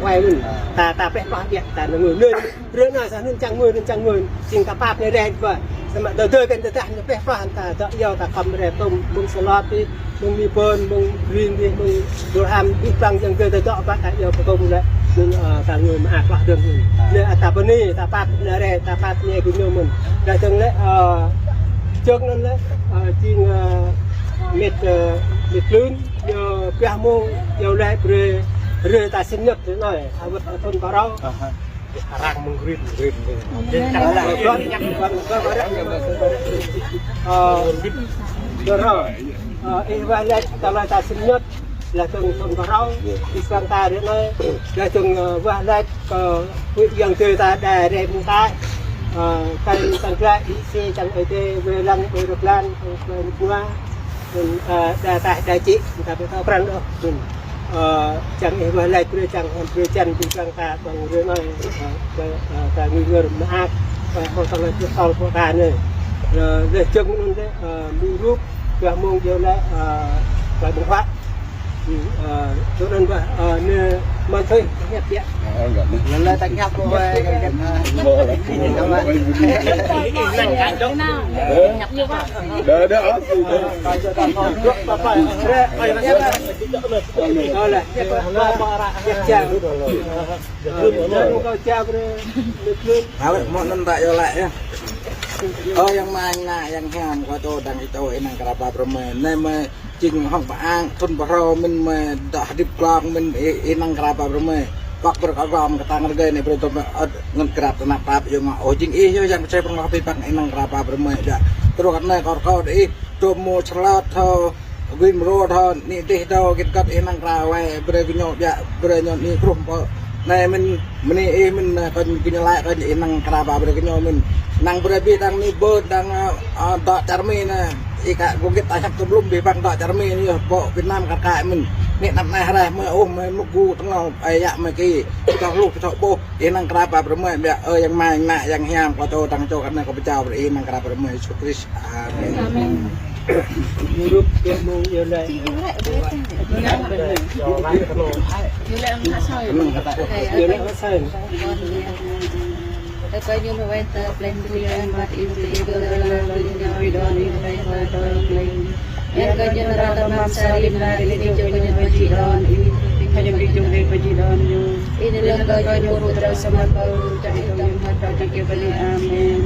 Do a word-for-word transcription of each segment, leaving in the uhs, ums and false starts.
Wai anŭn, ta, ta pĕh plah biă, ta nơ̆ng ngui. Anŭn, ră anai sa anŭn čang ngui, anŭn čang ngui. Jing ta pap anai rai ba. Samơ̆ dơ̆ dơ̆ kơ tơdah anŭn pĕh plah ta dŏ iâu ta khŏm rai tơm mơ̆ng Salot ti, mơ̆ng Mi Pơn, mơ̆ng Rin ti, mơ̆ng Durham, abih bang jang dơ̆ ta dŏ ba ta iâu pơtơm lĕ. Anŭn, ơ, ta ngui mơak plah dơ̆ng anŭn. Anai, ơ, ta bơni, ta pap anai rai, ta pap anai gơñu mơ̆n. Dah dơ̆ng lĕ, ơ, jơ̆ng anŭn lĕ, ơ, jing, ơ, mĕt, ơ, mĕt lun. Yua pioh mông, yua lĕ brơi, brơi ta sinh nhật ră anai, awăt thun phrâo. Aha. Arăng mơ̆ng Rin, Rin, Rin. Ơ, Rin. Ơ, ơ, ih wah lač tơlơi ta sinh nhật, lač dơ̆ng thun phrâo, ih sang ta ră anai, lač dơ̆ng, ơ, wah lač kơ huĭ yang tơ ta đa rai mơta, ơ, kơ tăng glăi, ih si, tăng ơi tê, wai lăng, wai rơklan, wai rơklan, Anŭn, ơ, đa tah đa čih, ta ƀu thâo krăn ôh. Anŭn, ơ, čang ih wah lač brơi, čang hăng brơi jan, brơi čang ta ƀơ̆ng ră anai, ơ, ta, ơ, ta ngui ngơr mơak, ơ, hăng tơlơi pơtô pơtô anai. Ơ, lĕ jơ̆ng anŭn lĕ, ơ, mơ̆ng rup, gah mông yua lĕ, ơ, ta ƀơ̆ng huă. Anŭn, ơ, tui anŭn ƀă, ơ, anai mơ̆n thôi, ñăp yơh. Ơ, ơ, anŭn. Lĕ lĕ ta ñăp kơ wai. Ơ. Dah, dah, dah. Awet mơ̆ anŭn ta yua lĕ yơh. Ơ Yang Mơak Mơyang, Yang Hiam, kâo čô dăng čô ih năng kơ ră pap rơmơi. Anai mơ̆ jing hŏng pơang thun phrâo mơ̆n mơ̆ dŏ hơdip glông mơ̆n ih, ih năng kơ ră pap rơmơi. Pŏk brơi kơ glông kơtang rơgơi anai brơi tơm ơ̆t ngăn krăp tơnap tap yua mă. Ơ jing ih yơh Yang pơsĕ pơngoh abih bang ih năng kơ ră pap rơmơi. Dah truh kơ anai kâo rơkâo ih tơm mơ̆ng Salot thâo, Gui Mrô thâo, anai dih thâo, git găt ih năng kơ ră wai brơi gơñu biă, brơi ñu anai kruh pơ. Anai mơ̆n, mơ̆n anai ih mơ̆n, ơ, kơ gơñu laĭ kơ ih năng kơ ră pap brơi gơñu mơ̆n. Năng brơi abih dang anai ƀơ̆n dang, ơ, ơ, dŏ čar Mi anai. Ih kơ gơgit ta hiăp tơm lum abih bang dŏ čar Mi anai yơh, pơ Việt Nam kar kaĭ mơ̆n. Anai anăp anai hrơi mơ̆ ôh mơ̆ mŭk gu tơngô, ơi yă mơ̆ ki. Pơtô hluh pơtô ƀuh, ih năng kơ ră pap rơmơi biă, ơ Yang Mơak Mơyang, Yang Hiam, kâo čô dăng čô kơ anai kâo pơčao brơi ih năng kơ ră pap rơmơi Yêsu Krist. Amen. Amen. Rup yua mông yua lĕ. Yua lĕ asai. Ơ kơ ñu wai tơ plĕn tui ơ mă in tui ơ lơ lơ lơ ñu wai đon in tui ơ tơ plĕn. Yang kơ ñu ră tơmam sa lim na ri ñu kơ ñu pơjĭ đon in. Kơ ñu pơjĭ đon ñu. Anai lăng kơ ñu pơruh tơlơi samơ̆ kơ čang ih tơm mơ̆ tơm kơ bơni. Amen.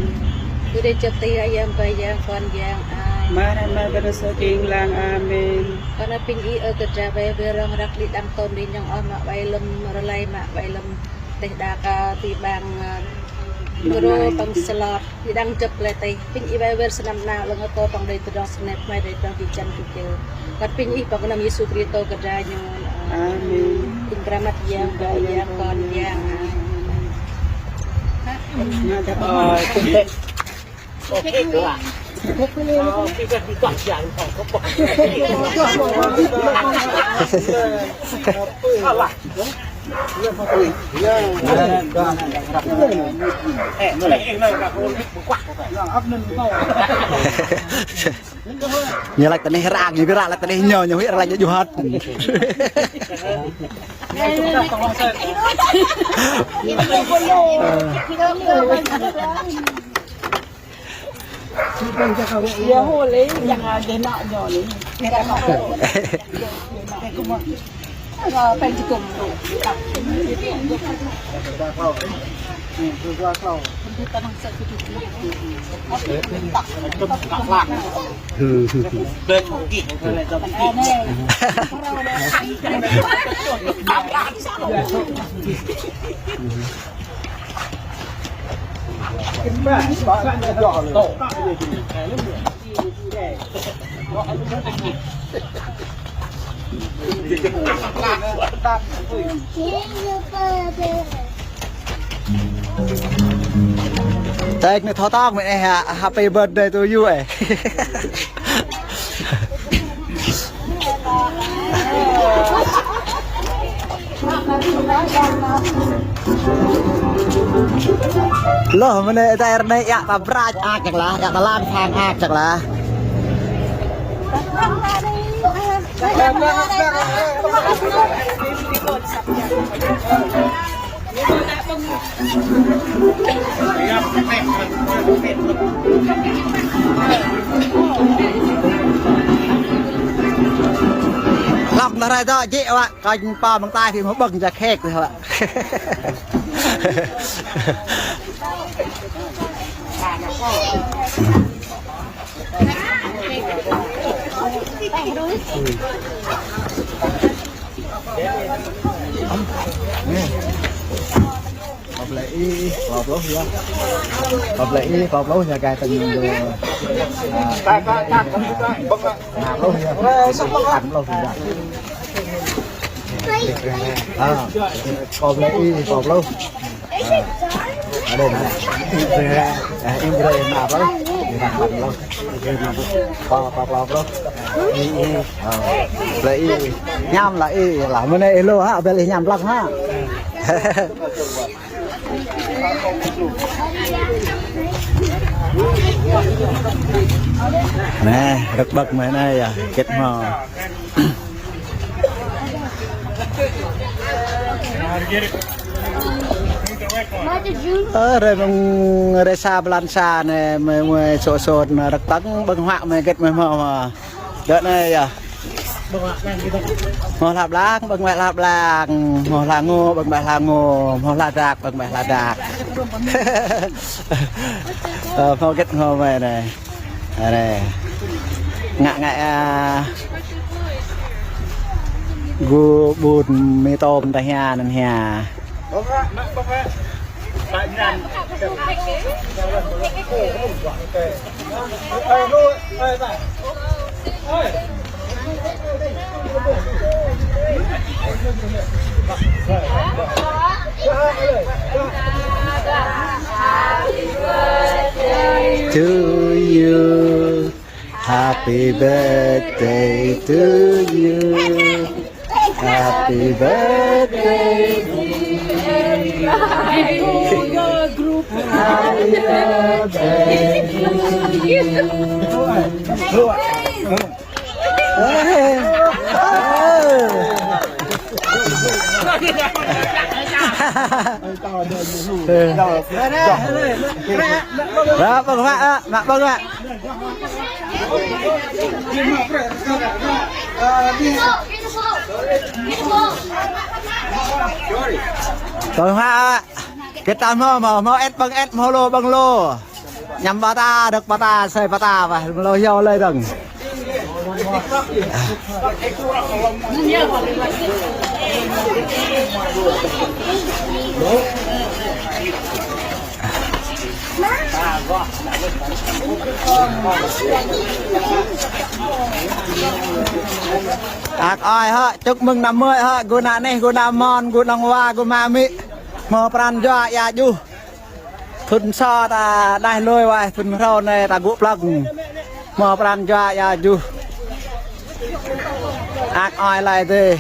Tui dêh čơt tih ayang bơyang kon yang ai. Mơ̆ anai mơ̆ kơ tơlơi sơ̆ king lang. Amen. Kơ anai ping ih ơ kơdra wai wai rong răk đĭ đăng tơm đĭ ñong ơ mă wai lơ̆m rơlai mă wai lơ̆m teh đa kơ ti bang, ơ, Mrô păng Salot. Đĭ đăng čơp lĕ tih. Ping ih wai wai sơnăm nao lăng kơ păng đơi tơdrong sơnep mai đơi tơdrong ti čan ti čơ. Kơ ping ih păng anăn Yêsu Krist kơdra ñu. Amen. Ping kơ ră mă yang, bơyang, kon yang. Amen. Alah. Ñu laĭ tơlơi răng, ñu kơ ră laĭ tơlơi ñu, ñu huĭ ră laĭ ñu juhat. Yua hô lĕ, yang, ah, geh nă ñu anai. Geh nă. Geh nă. Geh nă. Pen jukung. Tơl anai thâo tŏng mơ̆n ơ, ha, happy birthday to you ơ. Lơh mơ̆n ơ, ta rơnai yă ta brăk ak čăk lah, yă ta lăng sang ak čăk lah. Lŏk nao rai dŏ jĕ wă, kơnh pô mơ̆ng tai phi mơ̆ ƀơ̆ng ja khĕk wă. Pơplĕ ih, pơplĕ ih, pơplĕ ih, pơplĕ ih, ñu kai tơ̆ng ñu. Năm pluh yơh. Năm pluh yơh. À, pơplĕ ih, pơplĕ ih. À, ada nă. Ih, brơi, à, ih, brơi, năm pluh. Năm pluh. Pơplĕ, pơplĕ ih. À, pơplĕ ih. Ñăm lah ih, lah, mơ̆ng anai ih lu hă, bel ih ñăm lăng hă. Anai, rơ̆k ƀơ̆k mơ̆ng anai yơh, hơget hmâo. Ơ, rai mơ̆ng rai sa blan sa anai, mơi, mơi sô sô rơ̆k ƀơ̆k, ƀơ̆ng huă mơi hơget mơi hmâo hmâo. Dŏ anai yơh. Hmâo hla blang, ƀơ̆ng wĕ hla blang. Hmâo hla ngô, ƀơ̆ng wĕ hla ngô. Hmâo hla dak, ƀơ̆ng wĕ hla dak. Ơ, hmâo hơget hmâo mơi anai. Anai. Ngă ngă, à, gu ƀun mì tôm ta hia anŭn hia. To you. Happy birthday to you. Happy birthday. Happy birthday to you. Ơ. Ơ, ƀơ̆ng huă, ơ, mă ƀơ̆ng huă. Ƀơ̆ng huă, ơ. Hơget ta hmâo, hmâo, hmâo ĕt ƀơ̆ng ĕt, hmâo lu ƀơ̆ng lu. Ñăm ƀă ta, rơ̆k ƀă ta, asơi ƀă ta, wah, mơ̆ lu hyu lơi dơ̆ng. Ak ơi hă, chúc mừng năm mới hă, gu ană neh, gu ană mơ̆n, gu nong wa, gu mă amĭ. Hmâo pran jua ia juh. Thŭn sô ta đaih lui wai, thŭn hrô anai ta gŭ plơ̆ng. Hmâo pran jua ia juh. Ak ơi lai dêh.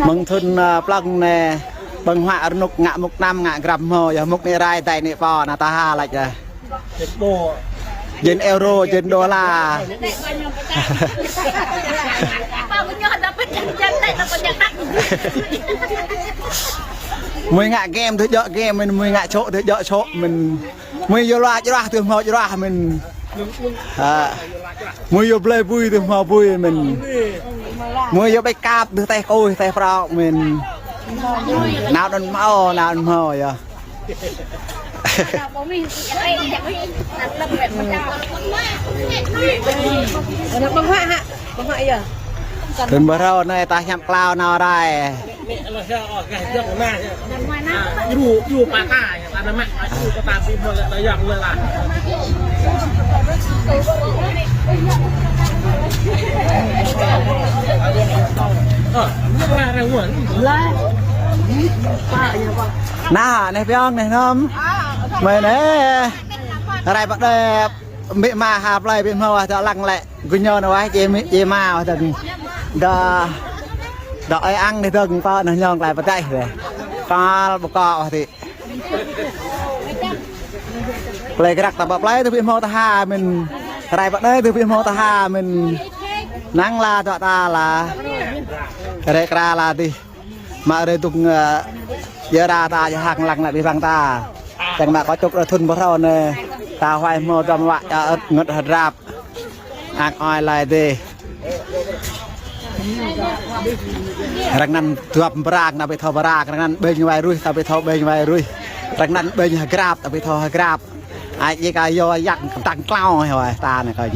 Mơ̆ng thŭn, ơ, plơ̆ng anai, ƀơ̆ng huă rơnŭk ngă mŭk anăm ngă grăm hmâo, yơh mŭk anai rai dai anai pô, anai ta ha lač yơh. Jên euro, jên đôla. Mơi ngă game tơl djơ̆ game mơ̆n, mơi ngă čô̆ tơl djơ̆ čô̆ mơ̆n. Mơi yua lua jrah tơl hmâo jrah mơ̆n. Ha. Mơi yua blơi bui tơl hmâo bui mơ̆n. Mơi yua ƀĕč kap tơl teh kuih teh prŏk mơ̆n. Nao anŭn hmâo, nao anŭn hmâo yơh. Thŭn ƀơ̆ng huă hă? Ƀơ̆ng huă yơh. Thŭn ƀơ̆ng hrô anai ta hiăp klao nao rai. Anai, anai pioh, anai hnơm. Mơi anai. Rai pơ đe, ƀĭ ma ha plơi ƀĭ hmâo wah dŏ lăng lĕ. Gơñu anai wah, či mĭ, či ma wah dơ̆ng. Dŏ, dŏ ơi ang anai dơ̆ng pơ anai ñong klai pơgaih lĕ. Kal ƀu kơ wah ti. Plơi grăk ta pơ plơi tơl ƀĭ hmâo ta ha mĭn. Rai pơ anai tơ ƀing hmâo tơha mơ̆n. Năng la dŏ ta la. Rai kra la tih. Mă rai dŭng, ơ, yơ ra ta yơ hăng lăng nă ƀing ƀăng ta. Čang mă kơ čŭk rơthŭn ƀơhrâo anai. Ta huai hmâo dŏm wă, ơ, ơ̆t ngơ̆t hơdrap. Ang oi lai tih. Răng anăn duăp brang, ta ƀu thâo brang, răng anăn ƀing wai ruih, ta ƀu thâo ƀing wai ruih. Răng anăn ƀing hơgrap, ta ƀu thâo hơgrap. Ai, yê ka yô yak tăng klao hoi ta anai kơ.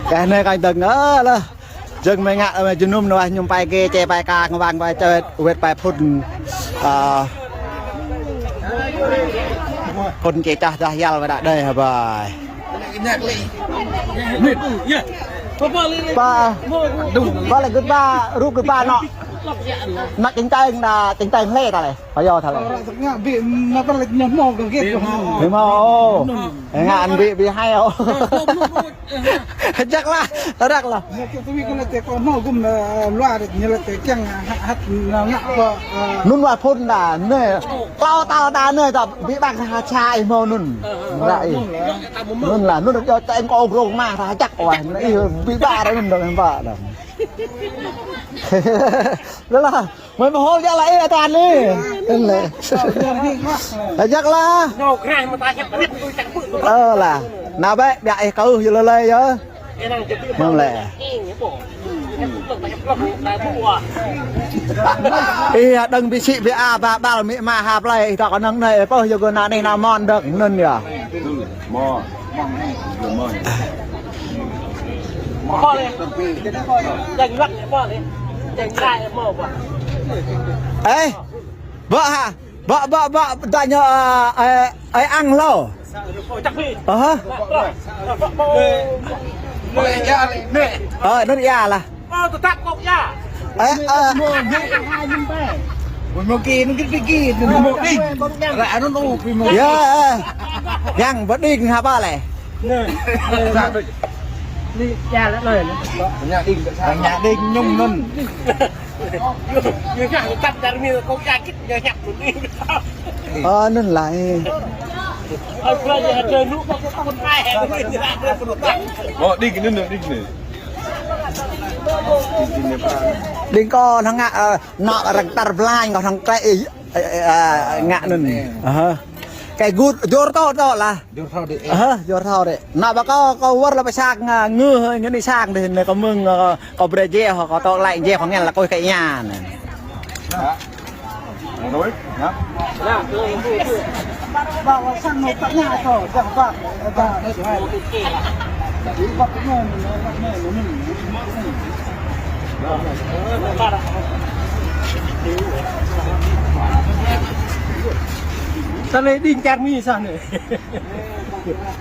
Kơ anai kơ dơ̆ng, ơ, lah. Jơ̆ng mơ̆ng ngă, ơ, jơnum nua ñum pai gê, čê pai ka, ngwang pai čơt, wet pai phun. Ơ, phun čê čah čah yal wet đa đơi hă bai. Ba, ba lĕ gơ̆t ba, rŭ gơ̆t ba nŏ. Nŏ čeng čeng na, čeng čeng hlê ta lĕ. Pơ yô ta lĕ. Ơ, ră săk ngă ƀĭ, nă ta lĕ ñu hmâo kơ gĕt kơ hmâo. Ƀĭ hmâo, ơ. Ngă ăn ƀĭ, ƀĭ hai, ơ. Ơ, hmâo, hmâo, ơ. Hơjăk lah, hơjăk lah. Ñu kơ tui kơ lĕ tĕ kơ hmâo gum, ơ, luar, ñu lĕ tĕ kiăng hăt, hăt, nă ngă kơ, ơ. Nun wa phun đa, nê. Klâo tal đa nê, ta ƀĭ ƀăng ha ča ih hmâo nun. Ơ, ơ, ră ih. Nun lah, nun yơh ta eng kơ ong rong mă, ta hơjăk wa, nê ih ƀĭ ƀă đa nun đa, ƀă đa. Lơ lah. Mơi mơhol jak lah ih atan ni. Ih lĕ. Ajak lah. Ơ lah. Nao bĕ, biă ih kơ yơh lơi lơi yơh. Mơ̆ng lĕ. Ih đơ̆ng ƀĭ sĭ ƀĭ a ba ƀal mĭ ma ha plơi ih dŏ kơnơ̆ng anai ih pơh yơh gơ̆ nă anih nă mon dơ̆ng anŭn yơh. Ê, bă hă? Bă, bă, bă, ta ñu, ơ, ê, ê, ang lo. Ơ hă? Ơ, anŭn ia lah. Ơ, ơ. Yơh, ơ. Yang bơđing hă ba lĕ? Anŭn lah. Ơ, đing anŭn, đing anŭn. Đing kơ hăng ngă, ơ, nŏ răng tar blang kơ hăng klĕ, ơ, ơ, ơ, ngă anŭn. Ơ. Kơ gŭt, jor to, to lah. Jor thâo đĕ. Ơ, jor thâo đĕ. Nă ba kơ, kơ wơr lah pơsăk ngă, ngư, ngư ni sang đĕ, nê kơ mơ̆ng, ơ, kơ brơi jê hŏ, kơ tŏ lăi jê hŏ ngăn lah kơ kơ ia nê. Ta lĕ đing čar mi sa nê.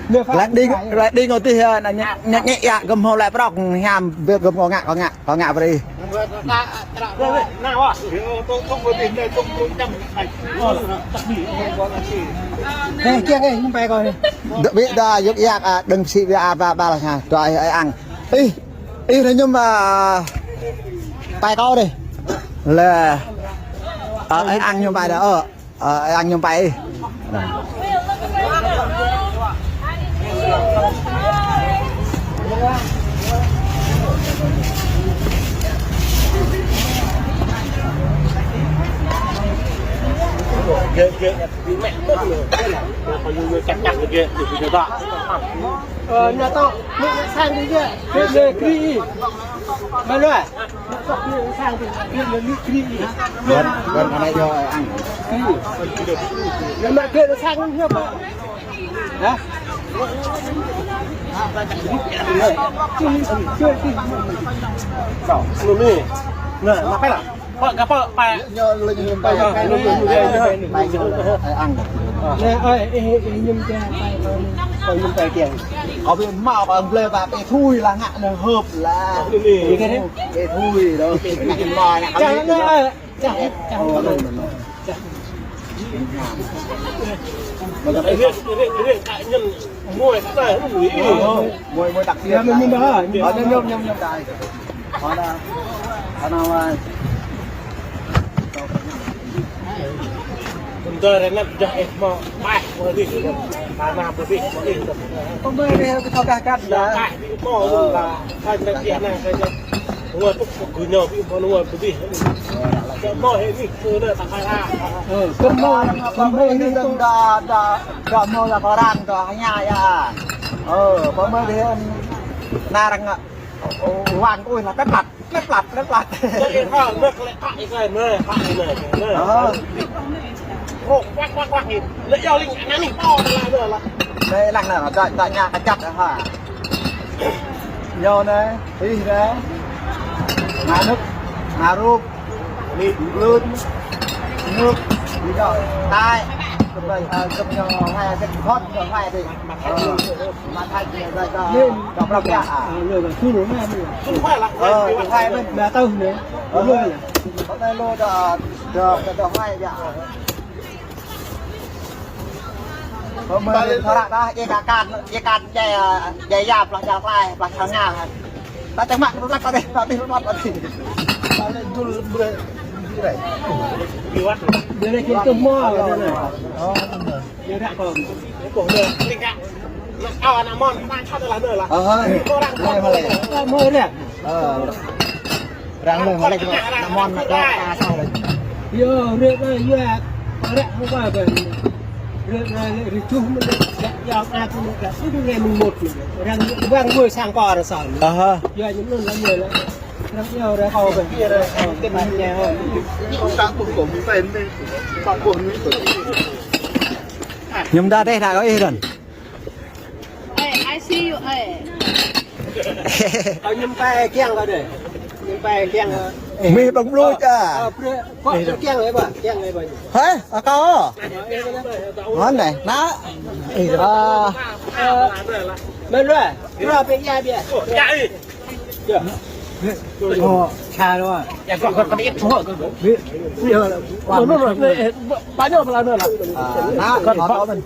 Lĕ đing, lĕ đing ôh tih, ơ, nă ñĕ, ñĕ, ñĕ ia gơ̆m hmâo lĕ prŏk hiam, ƀiă gơ̆m kơ ngă, kơ ngă, kơ ngă brơi. Ê, kiăng ê, ñu pai kơ nê. Dŏ ƀĭ đa yŭk ia, ơ, đơ̆ng sĭ ƀĭ a ba ƀal ha, đa ih, ơ, ang. Ih, ih, nă ñu, ơ, pai kơ đĕ. Lĕ, ơ, ơ, ang ñu pai đa, ơ. Ơ, ơ, ang ñu pai. Ơ, ñu tŏ, ñu sang đi yơh. Ñu, ñu kri. Mă lơi. Ƀing, ƀing anai yơh ang. Nă, nă pơ lah. Pơ, gah pơ, pơ. Ñu lơi ñu pai. Pai, pai, pai, pai, pai, pai, ang. Nă, ơi, ê, ê, ñu pai, pai, pai, ñu pai kiăng. Kơ ƀing hmâo kơ blơi ba, ƀing thui lah ngă nê hơp lah. Ƀing thui đó. Ngă ƀing hmâo ngă kơ ƀing thui. Muối, muối đặc biệt. Ơ, nhôm, nhôm, nhôm, nhôm, đại. Ơ, nă, ơ, nă, ơ. Ndơ rơnăt jah ih mơ̆, ƀah mơ̆ dih. Tanah mơ̆ dih, mơ̆ dih. Pơmơi dih kơ thâo kah kăt lah. Ƀah dih mơ̆ lah. Hai mét dih anai kơ jah. Ngua tŭk pơgŭ ñu ƀing mơ̆ ngua mơ̆ dih. Kơ mơ̆ hĭ dih kơ nơ tơkai lah. Ơ, kơ mơ̆, kơ mơ̆ hĭ dih dong đa, đa, đa mơ̆ lah kơ arăng đa hơña yơh. Ơ, pơmơi dih anai arăng, ơ, wang ui lah kăt lăt. Lĕ plăt, lĕ plăt. Lĕ ih hă, lĕ lĕ kă ih kơ anai, kă ih anai, anai. Ơ. Rŏk, kuak, kuak, kuak ih. Lĕ yua ling, anai ling, pô, anai, anai, anai. Lĕ lăng anai, đa, đa ña kơjăp hă. Ñu anai, ih anai. Anai nŭk, anai rup. Anai glun. Nŭk, ih đa, tai. Kơmơi, ơ, kơmơi ñu hai, kơmơi ñu hai dih. Ơ. Mă thai dih, dih, dih. Dih. Dih prăp yă, a. Ơ, dih, dih. Sŭn, dih, dih. Sŭn, dih, dih. Ơ, dih, dih, dih. Dih, dih. Ơ, dih, dih. Ƀơi anai lu dih, dih, dih, dih, dih, dih. Ơ, mơi dih, thâo ră dih, djai kơ kan, djai kan, djai, ơ, djai yap lah, djai klai, lah, thâo ngă. Ta čang mă, rơlăk ta dih, ta dih, rơlăk ta dih. Ta dih, dul, brơi, brơi. Brơi, kita mă, ơ, dih, dih. Ơ, dih. Ñu ră kơ. Ih, ƀuh lĕ, ling kă. Ană ao, ană mon, ană čăt lah, anai lah. Ơ, hă. Kơ arăng lĕ, hă lĕ. Ơ, mơi ră. Ơ. Arăng lĕ, hă lĕ, ană mon, ană čăt, ană asar lĕ. Yơh, ră, ră, yơh. Ră, ră, ră, ră. Ră, ră, ră, ră, čuh mơ̆n, ră, yơh, ană mơ̆n, ră, sĭt ră mơ̆n mŭt mơ̆n. Arăng, arăng mơi sang kơ arăng sang. Ơ, hă. Yơh, ñu mơ̆n lah mơi lah. Arăng yơh, ră, kâo kơ. Yơh, ră, kâo. Ñu mơ̆n đa dih, đa kơ ih đon. Ê, I see you, ê. Kâo ñăm pĕ kiăng kâo dih. Ñăm pĕ kiăng, ơ. Mih ƀơ̆ng blŭ ča. Ơ, brơi, kâo kiăng ê ƀă, kiăng ê ƀă. Hă? Ơ, kâo. Ơ, ê, ê, ê. Hă anai, anai. Ơ. Ơ, mơ̆n ruai. Ruai pĕ ia biă. Ơ, ia ih. Ơ, ča ruai. Ia, kâo, kâo, kâo, kâo. Ơ, ơ, ơ, ơ, ơ, ơ, ơ. Ơ, anai, anai, anai.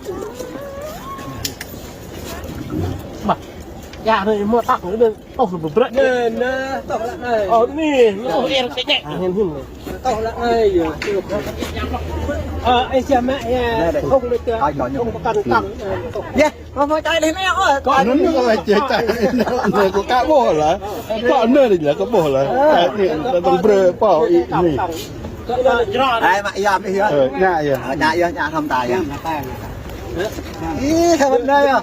Mă. Ia, anai, mơ̆ tăk, anai, tŏh, anai, bơbrăk. Anai, anai, tŏh lah anai. Ơ, anai, anai, tŏh, anai, anai. Anai, anai. Tŏh lah anai, yơh. Ơ, ê, siam mă, yơh. Anai, anai. Không được, ơ, không có cần tăng, ơ, tŏh. Yơh. Kâo mă čai lĕ anai, ơ. Kâo anai, kâo čai lĕ anai, anai, kâo ƀuh lah. Kâo anai lĕ, kâo ƀuh lah. Ơ. Anai, anai, tŏng brơi, pô, ih, anai. Ai, mă, ia, mă, ia. Ơ, ñă, ia. Ơ, ñă, ia, ñă, hrŏm ta, ia. Ih, sao anai, ia.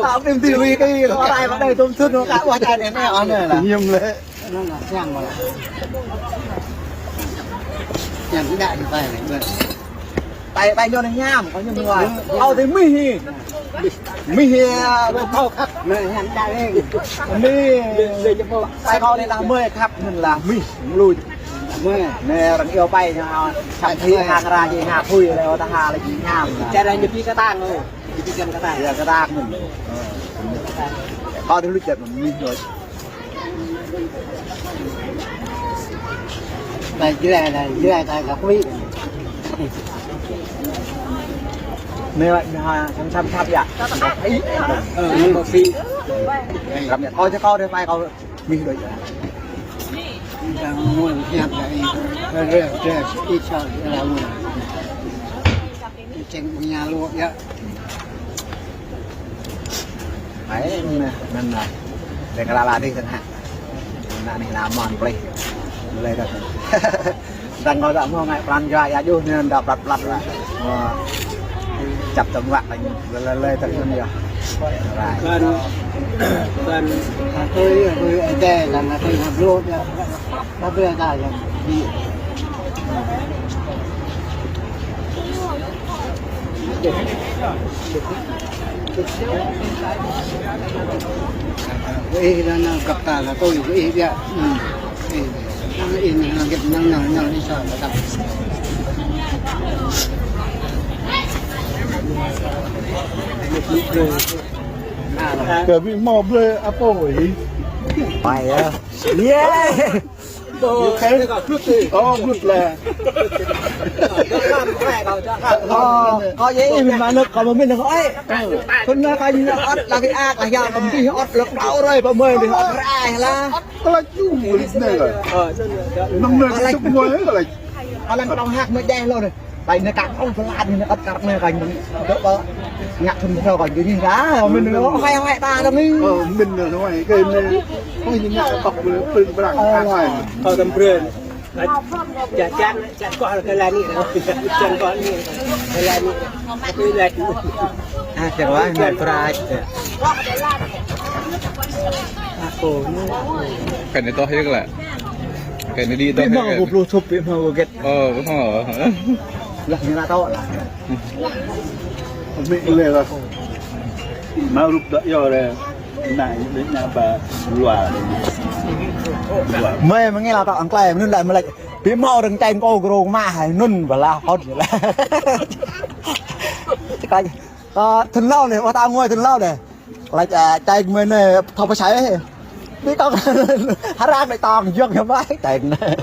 Tao tìm tìm ui cái, kâo ai mă anai, tôm thun, kâo ƀuh čai lĕ anai, anai lah. Ñăm lĕ. Anai lah, siang mă lah. Siang tidak dipai lĕ, ƀơi. Pai, pai ñu anai ñăm, kâo ñăm ruai. Kâo dih mih hĭ. Mih hĭ, ơ, ƀơi thâo khăp. Anai, hiam čai hĭ. Anai. Pai kâo anai lah mơi khăp, anŭn lah mih, mlui. Mơi. Anai arăng iâu pai ñu, ơ, săm thi hăng ra či ngă phui, lĕ ôh ta ha lĕ či ñăm. Čai anai ñu pi kơtang, ơ. Ñu pi kơtang. Ia, kơtang anŭn. Kâo dih lu čăt mih đôč. Anai jrĕ, anai jrĕ, anai kơ kơwĭ. Anai, anai, ha, săm, săm, săm, ia. Ơ, anai kơ kơwĭ. Răm ia. Kâo čơ kâo dih, pai kâo mih đôč. Đang ngui hiam đai. Ră, ră, ră, ih, sao, ră, ngui. Čeng punya lu, ia. Ai, anai, anai, anai. Dêh kơ la la dih tơnah. Anai anai ană mon plih. Lĕ dah. Đang kâo dah mơ̆ ngă pran jua ia juh anai dah plat plat lah. Mơ̆ čăp tơnguă lĕ lĕ lĕ tơnguă ia. Rai. Kăn, kăn, tui, tui ê tê, kăn tui ngă blŭ ia. Ba bê ta ia. Ih, anŭn, anŭn, găp ta lah, tui, ih, biă. Hmm. Ih, anŭn, ih, anŭn, găp, anŭn, anŭn, anŭn, ih, sa, găp. Kơ ƀing mơ̆ blơi apă wơ̆t? Pai yơh. Yê. Ơ, glut lĕ. Ơ, kâo djai ih mơ̆n mă nŭk, kâo mơ̆n mơ̆n kâo ơi. Kâo nao kâo ñu ăt lăk kơ ak, lăk yua kơ abih ăt lăk đao rơi pơ mơi abih ăt rơi lah. Kâo lăk ču mơ̆n lĕ anai lah. Năm nay kâo čŭk mơi kâo lăk. Kâo lăk kâo hăk mơi djai lŏ anai. Kâo anai kăk, ơ, bơlan anai kăk kăk anai kâo. Dŏ kâo ngă thun thâo kâo gơñu ra, mĭn anai, huai huai ta anai. Ơ, mĭn anai, huai, kâo anai. Huai anai ngă kăk pơlăng pơlăng huai. Kâo tăm brơi. Čang, čang, čang kâo kơ lani. Čang kâo anai. Kơ lani. Kơ lani. Ah, čang wah, ngă pơrai. Kâo anai toh yơh kơ lă. Kâo anai đĭ toh yơh kơ lă. Ƀu hmâo kâo pluh sŭp, ƀu hmâo kâo gĕt. Ơ, ƀu hmâo. Lah, ñu lăi tŏ lah. Amĭ lĕ lah. Mă rup dŏ yơh lĕ. Anai, lĕ anai ba luar. Luar. Mơi mơ̆ng anai lah tŏ, ăn klai, anŭn lĕ mơlĕč. Ƀu hmâo arăng čang kâo gơrô mă, anŭn ba lah, hŏt ñu lah. Kâo, kâo thun hlâo anai, wah ta ngui thun hlâo anai. Lĕ, ơ, čang mơi anai, thâo pơsai. Ƀu kâo hơrang đĭ tong, yua ñu mă, čang anai.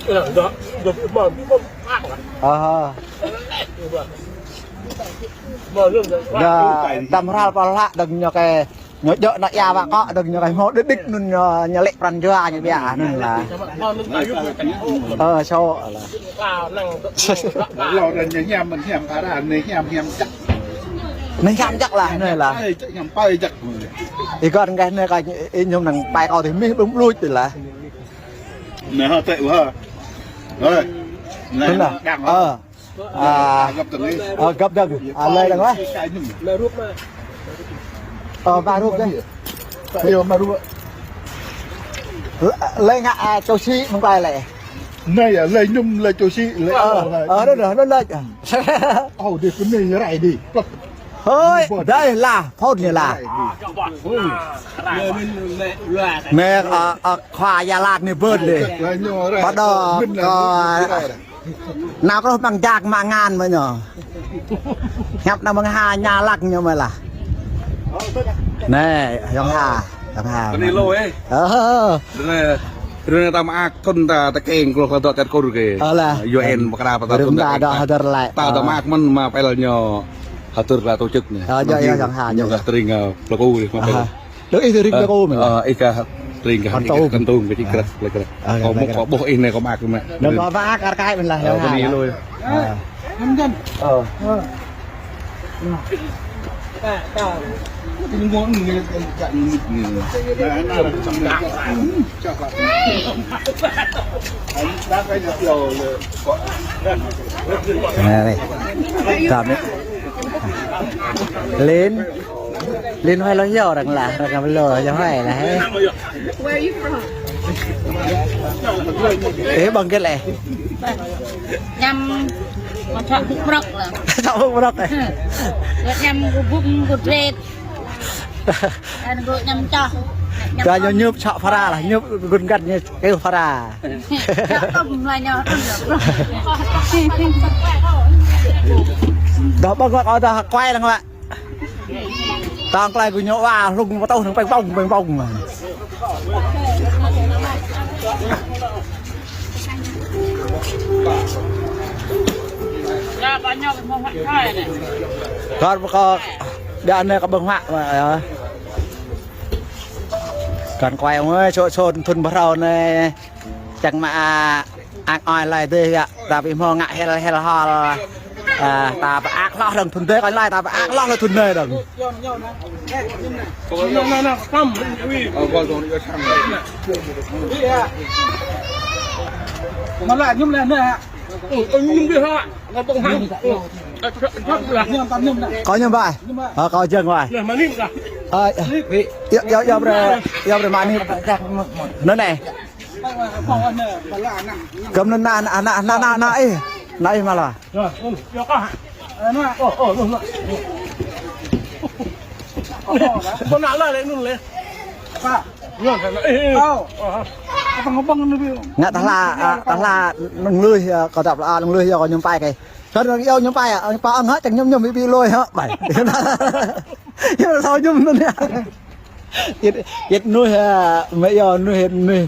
Ơ, dah, dah, ƀu hmâo, ƀu hmâo. Ơ. Dah, đăm hral pơlă, đơ̆ng ñu kơ, ñu djơ̆ ană ia wă kŏ, đơ̆ng ñu kơ hmâo đĭ đĭ anŭn ñu, ñu lĕ pran jua ñu biă anŭn lah. Ơ, sô lah. Lo đơ̆ng ñu hiam, mơ̆n hiam phara, anai hiam, hiam čăk. Anai hiam čăk lah, anai lah. Ơi, čăk hiam pơi čăk. Ih gơ̆n gah anai kâo, ih ñu năng pai kâo tih mih ƀlŭng ƀlŭč tih lah. Anai hơtai wah. Ơi. Anai. Anai. Đang. Ơ. Ơ. Ơ, găp dơ̆ng. Ơ, găp dơ̆ng. Ơ, lơi dơ̆ng wah. Ơ, ba rup dơ̆ng. Ayo, ba rup. Lơi ngă, ơ, čô sĭ mơ̆ng pai lĕ. Anai yơh, lơi ñu lơi čô sĭ, lơi. Ơ, ơ, đó, đó, đó, đó. Ơ, đi, kơ anai rai đi. Hơi, đây là phone anai lah. Rai đi. Anai, ơ, ơ, khua Gia Lan anai bơ̆n anai. Pơđo, ơ, nao kơ rŏh ƀăng jak mă ngăn mơ̆ ñu. Hiăp nao mơ̆ng ha ña lăng ñu mơ̆ lah. Anai, Yong Ha, Yong Ha. Anai lơi, ơ. Ơ. Rơnai, rơnai ta mă ak thun ta, ta keng kơ lŏ dŏ čar kur kơ. Ơ lah. U N pơkra pơtao thun ta keng ta. Rơnai ta dŏ hơdơr lĕ. Ta dŏ mă ak mơ̆n mă pel ñu hơdơr kơ tổ chức anai. Ơ, yơh, yơh, Yong Ha, ñu yơh. Kơ tơring, ơ, plơku anai mă pel. Ơ. Đơ ih tơring kơ kâo mơ̆n. Ơ, ih kơ tơring kơ, ih kơ kơntông kơ čih krăk, plek krăk. Ơ, kâo mŭk kâo ƀuh ih anai kâo mă ak mă. Đơ kâo mă ak kar kai mơ̆n lah, Yong Ha. Ơ, kâo anai lơi. Ơ. Ơ. Anai. Tơm anai. Lin. Lin huai lŏ hyu arăng lah, arăng kăm lŏ hyu huai lah, hê. Where are you from? Ê, ƀơ̆ng hơget lĕ? Ñăm, mă thŏk ƀŭk brŏk lah. Thŏk ƀŭk brŏk, ê. Hơ. Lŏ ñăm kơ ƀŭk kơ dret. Ăn kơ ñăm čoh. Kơ ñu ñŭp čŏk phara lah, ñŭp gŭn găt ñu kơ phara. Čŏk tŏm lah ñu tŏm lah. Dŏ ƀơ̆ng wă kâo dŏ kuai lăng wă. Tơ̆ng klai gơñu wa hlung pơtŭ nang peng pong, peng pong. Kar pơkŏ, đa anai kơ ƀơ̆ng huă, ơ. Kăn kuai ơi, sô sô thun phrâo anai. Čang mă, a, ak ơi lơi dih yơh, ta ƀu hmâo ngă hel hel hol. A, ta pơak hloh dơ̆ng thun dih kơ lơi, ta pơak hloh lơi thun dih dơ̆ng. Kâo ñu ƀai. Ơ, kâo jơ̆ng ƀai. Ơ, yua, yua, yua brơi, yua brơi mă anai. Anŭn anai. Kâo anŭn anai, anai, anai, anai, anai ih. Anai ih mă lah. Ngă tơhla, a, tơhla nung lui, a, kâo dăp la nung lui, yua kâo ñu ƀai kơ. Kâo arăng yua ñu ƀai, a, pơ ăng hă, čang ñu ñu ƀu lui hă, ƀai. Yua thâo ñu anŭn yơh. Yơh, yơh nuih, a, mơi yua nuih, nuih,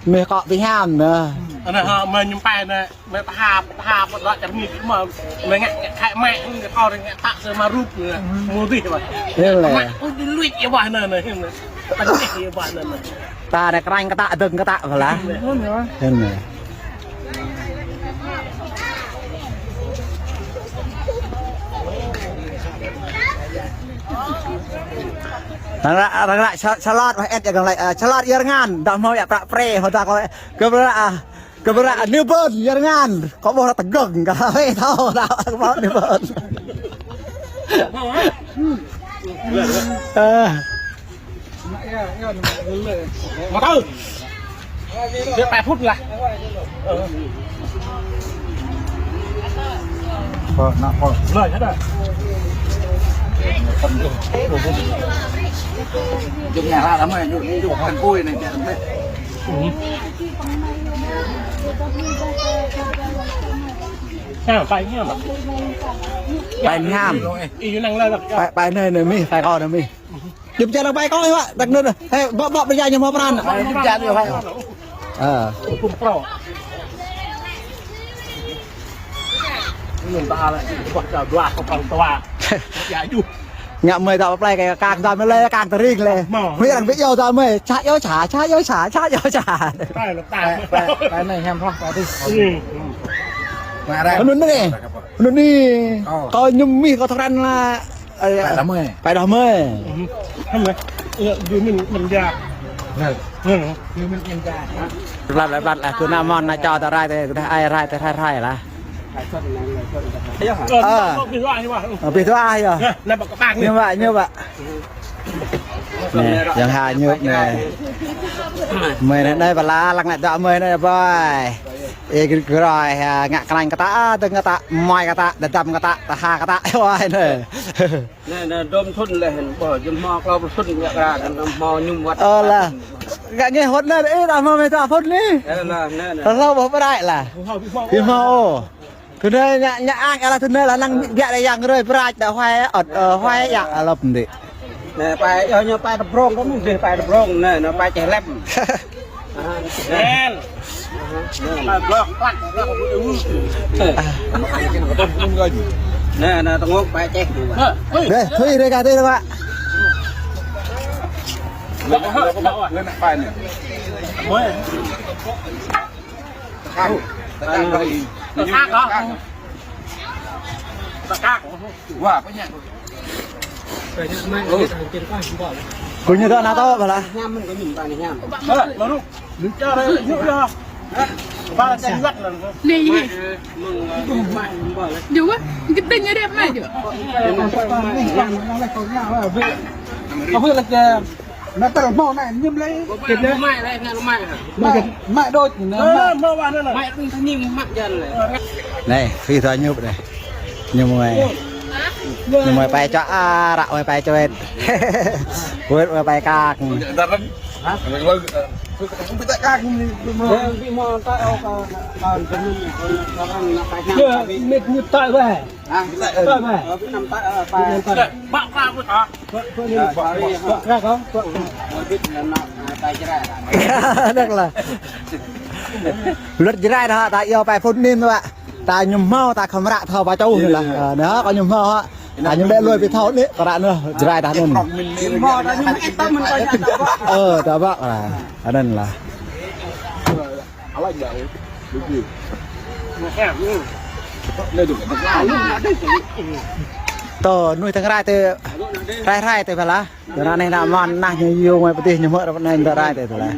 nuih kơ ƀing hiam anai. Anai hă, mơi ñu ƀai anai, mơi pơhap, pơhap, pơdŏ čang ñu mơi, mơi ngă kơ khai mă, kâo arăng ngă tăk sơ mă rup anai, mơ̆ dih ƀai. Yơh lĕ. Mă, ôi, lui yơh ƀai anai, anai, anai. Anai yơh ƀai anai, anai. Ta anai krang kơtă, dơ̆ng kơtă ƀai lah. Yơh anai. Arăng ră, arăng ră sa-, salot wah ĕt yơh gơmlai, ơ, salot yơh rơngan. Đah mơ̆ yă prăk pre, hơdă kơ, kơ prăk, ơ, kơ prăk, ơ, anai ƀôn yơh rơngan. Kơ ƀuh ră tơgơ̆ng, kơ ƀuh tơgơ̆ng, kơ ƀuh anai ƀôn. Ơ. Mă tơ. Dia pă phŭt lah. Pă, nă pă. Lah, ada. Jum nhà ra lắm rồi, jum, jum ăn côi này, jum. Sao, pă hiam. Pă hiam. Ih, năng lah. Pă, pă anai, anai mih, pă kâo anai mih. Jum čar lăng pă kâo, Pak. Đăk nut. Hei, bă, bă, bơjai ñu hmâo pran. Jum čar ñu, hai. Ơ. Ngă mơi dŏ plei kơ kang dŏ mơi lĕ, kang tơring lĕ. Mơi arăng ƀu iâu dŏ mơi. Čă iâu čă, čă iâu čă, čă iâu čă. Pă, pă, pă anai hiam hloh, pă adih. Anŭn anai. Anŭn anai. Kâo ñu mih kâo thâo krăn lah. Ơ, pă đah mơi. Pă đah mơi. Hăm lĕ. Ơ, jơmĭn mơ̆n ja. Nă. Hă. Jơmĭn mơ̆n ja. Plat, plat, plat lah. Kơ nă mơ̆n nă čô ta rai tê, kơ ai rai tê, rai, rai lah. Ơ. Ơ, abih dua yơh. Nă, nă, pă kơ pă anai. Ñu pă, ñu pă. Anai, yang ha ñu anai. Mơi anai, anai pă lah, lăng anai dŏ mơi anai, bơi. Ih, gr-, groi, ha, ngă kơnang kơ ta, a, dơ̆ng kơ ta, mơi kơ ta, đơđăm kơ ta, tơha kơ ta, ơ, wai anai. Anai, anai, dôm thŭn leh, ƀôh, jum hmâo klâo pluh thŭn, ngă kơ ta, anai, hmâo ñum wăt. Ơ, lah. Ngă ngeh wăt anai, ih, ta hmâo mơi ta phŭn anai. Ơ, lah, anai, anai. Hlâo ƀôh pơrai lah. Ih, hmâo. Tui anai ngă, ngă ang, ơ, lah, tui anai lah, năng biă đa yang rơi, pơrai, đa huai, ơ̆t, ơ, huai, yă, lăp đĭ. Nă, pă, yơh, ñu pă tơbrông, kơ mơ̆ng dih pă tơbrông, nă, nă, pă čeh lem. Nă. Pă blŏk, blŏk, blŏk. Nă, nă, tơngŏk pă čeh. Deh, tui deh kơ dih, Pak. Lên, lên, lên, lên, lên, lên. Tơkak. Tơkak hả? Tơkak. Wah, banyak. Kơ ñu dŏ nă tŏ, bă lah. Hơ, baru. Lu čar, yuk, yuk. Ba čar yuat lah. Anai, anai. Yua, gơdơi ñu rep anai yơh. Apa lagi? Nă tơl hmâo anai, ñum lĕ. Kĕt lĕ. Mă, mă đôč, nă, mă. Ơ, mă wă anai, anai. Mă đôč, tơñi mă jăn lĕ. Anai, phi thâo ñŭp anai. Ñu mơi. Ñu mơi pă čô ară, mơi pă čô wet. Wet mơi pă kak. Hă? Hă? Ơ, mĕt ñu tơi wă. Hă? Tơi wă. Bă, bă, bă, hă? Đăk lah. Luật Jrai đah, ta iâu pă phŭn anai wă. Ta ñu hmâo, ta khŏm ră thâo pă čô anai lah. Ơ, anai hă, kơ ñu hmâo hă. Ta ñu ƀĕ lui pĭ thâo anai, kơ ră anai, Jrai đah anŭn. Ơ, ta bă lah. Anŭn lah. Tơ, nuih tơ̆ng rai tê, rai rai tê pă lah. Tơ anai nă mơ̆n nă ñu yua mơi pơtih ñu hmư̆ ră anai tơ rai tê pă lah.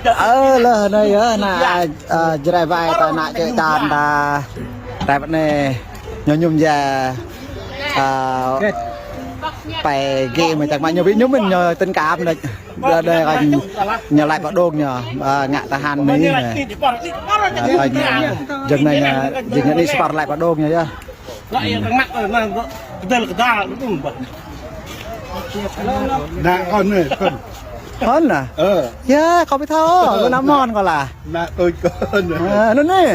Ơ, lah anai yơh, nă, ơ, Jrai wai ta nă čư̆ čan ta. Rai pơ anai, ñu ñum ja, ơ, pă gê mơi čang mă ñu ƀu ñum mơ̆n ñu tình cảm đôč. Đa đa kơ ñu laĭ pơ đông ñu, ơ, ngă tơhan anai. Ơ, kơ ñu, jing anai ñu, jing anai spar laĭ pơ đông ñu yơh. Nă, kơ anai, kơ anai. Kơ anai? Ơ. Yă, kâo ƀu thâo, kơ nă mơ̆n kâo lah. Nă tui kơ anai. Ơ, anŭn anai.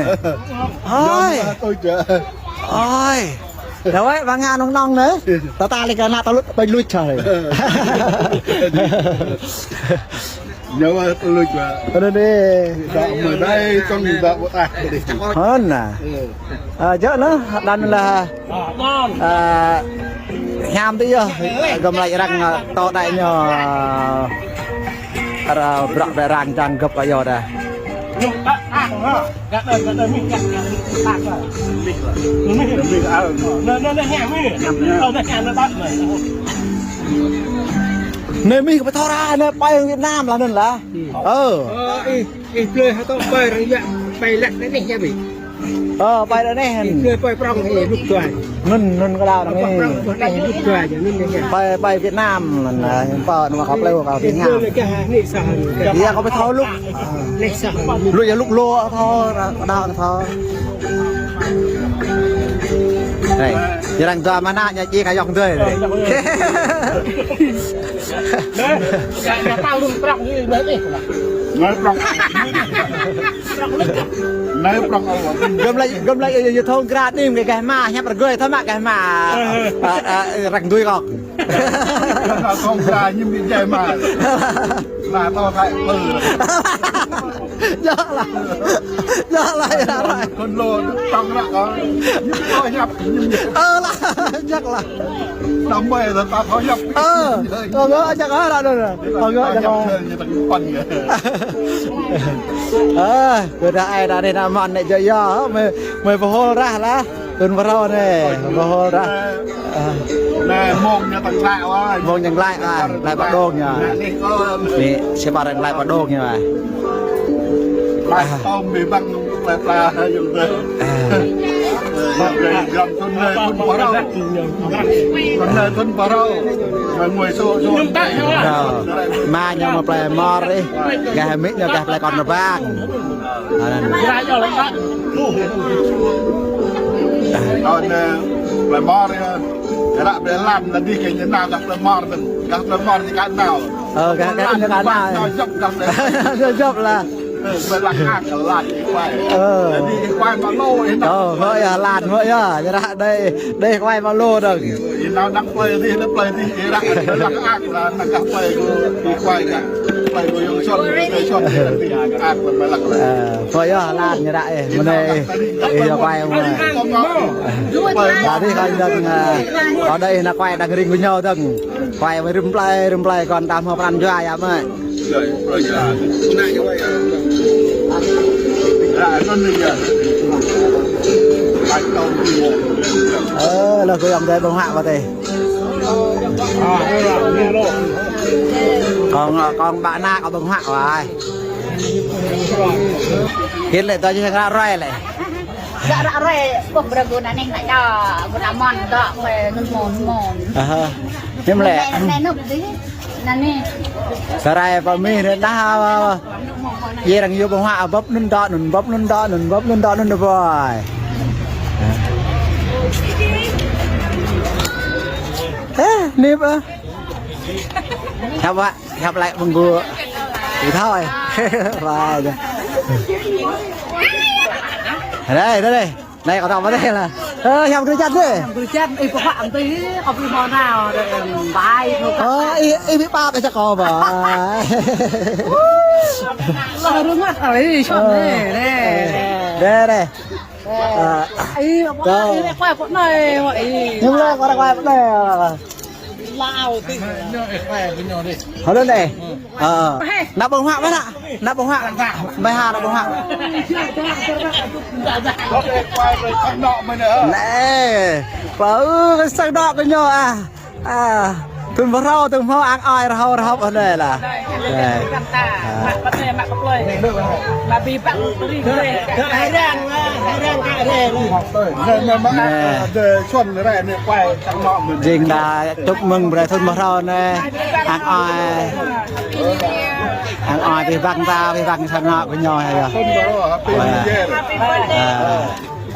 Ơi. Nă tui kơ. Ơi. Đa wơ̆t, ƀă ngă nong nong anai. Tơl ta lĕ kơ nă tơl lui, tơl lui čar. Ñu wă tơl lui wă. Anŭn anai. Dŏ mơi đai, tong dŏ ƀu tah. Kơ anai. Ơ. Ơ, djơ̆ anai, đăn lah. Ơ, hiam tơ yơh, gơmlai arăng, ơ, tŏ đai ñu, ơ, arăng brŏk ƀĕ arăng čang gơ̆p kơ yơh đah. Mih, mih, ah. Mih, mih, ah. Mih, mih, ah. Mih, mih, ah. Mih, mih, ah. Mih, mih, ah. Anai mih kơ pơthâo ra, anai pai Việt Nam lah anŭn lah. Ơ. Ơ, ih, ih, blơi hơtŏ pai rơngiă, pai lăk anai nih yơh mih. Ơ, pai anai nih. Ih, blơi pai prŏng ih, lŭk tuai. Anŭn, anŭn kơ đaŏ anai. Pai prŏng, pai anai ih, lŭk tuai, anŭn ih. Pai, pai Việt Nam, anŭn, ơ, pai anŭn kơ plơi kơ Việt Nam. Ih, blơi lăk kơ anai nih sah. Ih, kơ pơthâo lŭk. Anai sah. Lŭk yơh lŭk lô thâo, kơ đaŏ thâo. Anai, jơrang dua mơnă ñu či kơ ayŏng adơi anai. Anai, anai prŏng. Anai prŏng. Anai prŏng. Gơm lăi, gơm lăi, yơh thâo krăn anai, gah mă, hiăp rơgơi, thâo mă gah mă. Ơ, ơ, ơ, răng dui kŏ. Gơm lăi thâo krăn ñu ƀu djai mă. Anai thâo krăn pơ. Djơ̆ lah. Djơ̆ lah, yơh lah. Kơnơ̆ng lŏn tŏng ră kơ. Ñu thâo hiăp, ñu. Ơ lah, djơ̆ lah. Đăm ƀai lah ta thâo hiăp. Ơ, kơ ngă djơ̆ lah, ră anŭn. Kơ ngă djơ̆ lah. Ơ, kơ đah ai đah anai ană mơnuih anai djơ̆ yơh, mơi, mơi pơhol rah lah. Thŭn phrâo anai, pơhol rah. Ơ. Anai mông ñu tơ̆ng glaĭ wa. Mông ñu glaĭ wa, glaĭ pơ đông ñu. Anai nih, ơ. Anai, sĭt pă glaĭ pơ đông ñu wa. Glaĭ tŏm ƀing ƀăng glaĭ pla yơh. Ơ. Ơ, glaĭ găm thŭn anai thŭn phrâo. Thŭn anai thŭn phrâo. Anai ngui sô sô. Ơ. Mă ñu mă plơi Mor ih. Gah mĭ ñu gah plơi Kon Rơbang. Anŭn. Anŭn, ơ, plơi Mor yơh. Ră plơi Lan anai dih kơ ñu nao gah plơi Mor anŭn. Gah plơi Mor ñu kơ nao. Ơ, gah, gah ñu kơ nao. Nao djŏp gah plơi. Nao djŏp lah. Ơ, plơi Lan kơ Lan ih kuai. Ơ. Anai ih kuai mă lô ih nao. Ơ, hmư̆ yơh Lan hmư̆ yơh. Ñu ră đơi, đơi kuai mă lô dơ̆ng. Ih nao dăng plơi dih, nao plơi dih, ih ră, ră ak lah, nao gah plơi kơ, ih kuai gah. Plơi kơ yŏng son, plơi son, ih ak lah, mă lăk lah. Ơ, hmư̆ yơh Lan ñu ră ih, mơ̆n anai ih, ih yơh kuai mơ̆n. Tơdơi kâo dơ̆ng, ơ, kâo đơi ih nao kuai dăng ring kơ ñu dơ̆ng. Kuai mơi rĭm plơi, rĭm plơi kâo tam hmâo pran jua yơh mơi. Ơ, lơ̆m kơ ayŏng adơi ƀơ̆ng huă pơ adih. Kâo, kâo ƀă ană kâo ƀơ̆ng huă wa. Hĭn lĕ tơjuh ră ruai lĕ. Ră ruai, ƀuh brơi gơ̆ anai nih ngă čô, gơ̆ ană mơnuih dŏ, ƀơi anŭn mơ̆n, mơ̆n. Aha. Hiư̆m lĕ? Anai, anai, anai, anai. Sơrai pơmĭn anai dah, yơh arăng yua ƀơ̆ng huă, bưp anŭn dŏ anŭn, bưp anŭn dŏ anŭn, bưp anŭn dŏ anŭn ƀơi. Ơ, anai ƀă. Hiăp ƀă, hiăp lăi mơ̆ng gơ̆. Ih thâo ih. Ƀă. Anai, anai, anai. Anai kâo tŏ pơ adih lah. Ơ, hiăp kơ čăt anai. Hiăp kơ čăt, ih, pơhuă anai, kâo ƀu hmâo nao, ơ, ƀai, ơ, ih, ih ƀu pap ih čă kâo ƀă. Lŏ rơngot, ơ, ih, čuăn anai, anai. Anai, anai. Ơ. Ih, pơhuă, ih, kuai pơ anai, ih. Ñu lĕ, kuai, kuai pơ anai. Hơlô anai. Ơ. Nao ƀơ̆ng huă mơ̆n hă? Nao ƀơ̆ng huă. Mơi ha nao ƀơ̆ng huă. Anai. Pơ ư kơ sang dŏ kơ ñu ah. Ah. Thŭn phrâo, thŭn phrâo ang ai rơhâo rơhăp anai lah. Anai. Ah. Anai. Jing đa chúc mừng brơi thŭn phrâo anai, ang ai, ang ai abih bang ta, abih bang sang anŏ kơ ñu yơh. Ơ,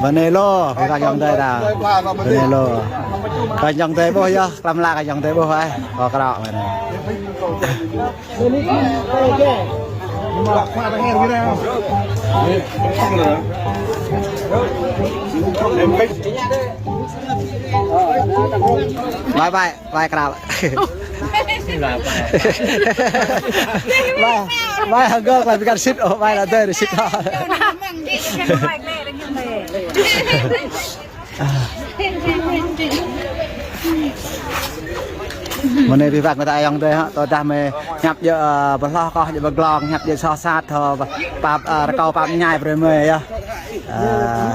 bơnê lô, abih bang ayŏng adơi ta. Bơnê lô. Kơ ayŏng adơi ƀuh yơh, klăm la kơ ayŏng adơi ƀuh ai. Kơ krŏ mơ̆n. Bye bye, bye krăp. Bye, bye hơgơ̆, bye pơkă sĭt, ơ, bye lah dơi sĭt. Mơ̆ng anai abih bang kơ ta ayŏng adơi hă, tơdah mơi hiăp djơ̆, ơ, pơhloh kơ djơ̆ pơglông, hiăp djơ̆ soh sat hă, pap, ơ, rơkâo pap ñai brơi mơi yơh. Ơ,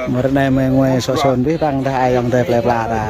mơ̆ng anai mơi ngui sŏ sôn abih bang kơ ta ayŏng adơi plơi pla ta.